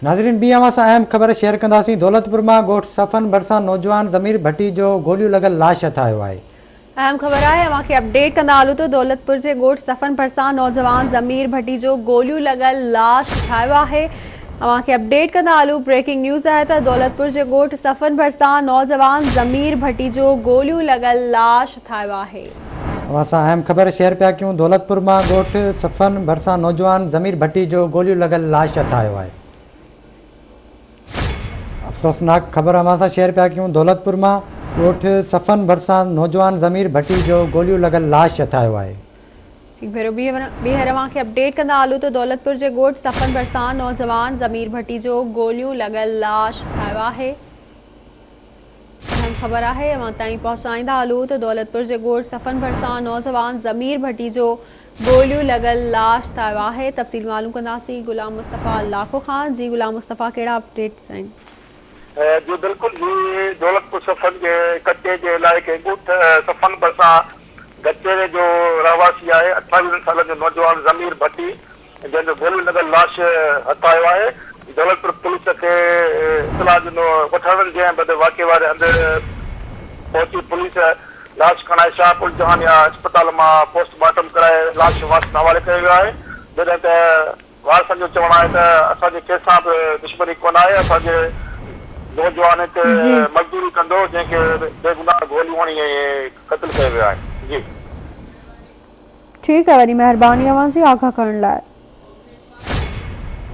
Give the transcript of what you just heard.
ناظرين ٻي اوهان سان اهم خبر شيئر ڪنداسين دولتپور مان ڳوٺ صفن ڀرسان نوجوان ضمير ڀٽي جو گوليون لڳل لاش هٿ آيو آهي. اهم خبر آهي اوهان کي اپڊيٽ ڪندا هلون ته دولتپور جي ڳوٺ صفن ڀرسان نوجوان ضمير ڀٽي جو گوليون لڳل لاش هٿ آيو آهي اوهان کي اپڊيٽ ڪندا هلون بريڪنگ نيوز آهي ته دولتپور جي ڳوٺ صفن ڀرسان نوجوان ضمير ڀٽي جو گوليون لڳل لاش هٿ آيو آهي. اوهان سان اهم خبر شيئر پيا ڪيون دولتپور مان ڳوٺ صفن ڀرسان نوجوان ضمير ڀٽي جو گوليون لڳل لاش هٿ آيو آهي. افسوسناڪ خبر اوهان سان شيئر پيا ڪيون دولتپور مان ڳوٺ صفن ڀرسان نوجوان ضمير ڀٽي جو گوليون لڳل لاش هٿ آيو آهي. هڪ ڀيرو ٻيهر اوهان کي اپڊيٽ ڪندا هلون ته دولتپور جي ڳوٺ صفن ڀرسان نوجوان ضمير ڀٽي جو گوليون لڳل لاش هٿ آيو آهي. اهم خبر آهي اوهان تائين پهچائيندا هلون ته دولتپور جي ڳوٺ صفن ڀرسان نوجوان ضمير ڀٽي جو گوليون لڳل لاش ٿايو آهي تفصيل معلوم ڪنداسين غلام مصطفيٰ لاکو کان جي غلام مصطفيٰ ڪهڙا اپڊيٽس آهن. جي بلڪل هي دولتپور صفن جي ڪچي جي علائقي ڳوٺ صفن ڀرسان گچيري جو رهواسي آهي اٺاويهن سالن جو نوجوان ضمير ڀٽي جنهن جو گولي لڳل لاش هٿ آيو آهي، دولتپور پوليس کي اطلاع ڏنو، ڳوٺاڻن جنهن بد واقعي واري هنڌ پهچي پوليس لاش کڻائي شاهه پور جهانيا اسپتال مان پوسٽ مارٽم ڪرائي لاش وارثن حوالي ڪيو ويو آهي، جڏهن ته وارثن جو چوڻ آهي ته اسان جي ڪنهن سان به دشمني ڪونه آهي، اسان جي نوجوان هتي مزدوري ڪندو هو، جنهن کي بيگناهه گوليون هڻي قتل ڪيو ويو آهي. جي. ٺيڪ آهي وڏي مهرباني اوهان جي آگاهه ڪرڻ لاء.